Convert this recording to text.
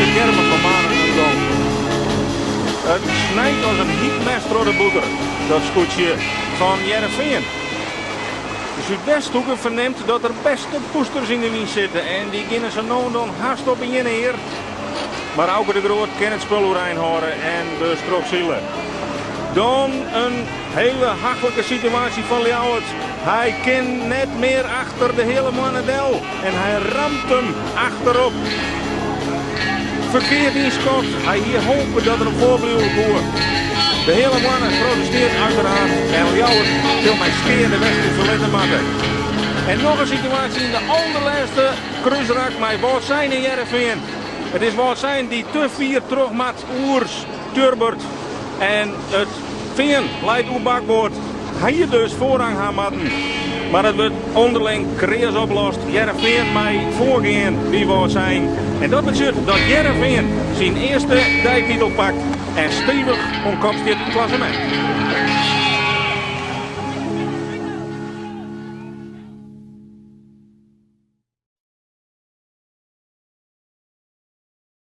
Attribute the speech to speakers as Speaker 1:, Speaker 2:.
Speaker 1: is Gerben van Manen oan de gong. It snijt as in hyt mes troch de bûter, dat skûtsje fan Hearrenfean. De Súdwesthoeke fernimt dat der bêste pûsters yn de wyn sitte en dy geane sa no en dan hast op ien ear. Mar Auke de Groot kin it spul oerein hâlde en dus trochsile. Dan in hele hachlike situaasje fan Ljouwert. Hy kin net mear achter de Heale Moanne del en hy ramt him achterop. Ferkeard ynskat, hy hie hope dat er him foarbliuwe koe. De Heale Moanne protesteart uiteraard en Ljouwert sil mei skea de wedstriid ferlitte moatte. En noch in situaasje yn de alderlêste krúsrak mei Wâldsein en Hearrenfean. It is Wâldsein dy't te fier troch moat oer stuurboard en it Fean leit oer bakboard. Hy hie dus foarrang ha moatten. Mar it wurdt ûnderling kreas oplost. Hearrenfean mei foargean by Wâldsein. En dat betsjut dat Hearrenfean syn earste deititel pakt en stevich oan kop stiet yn it klassemint.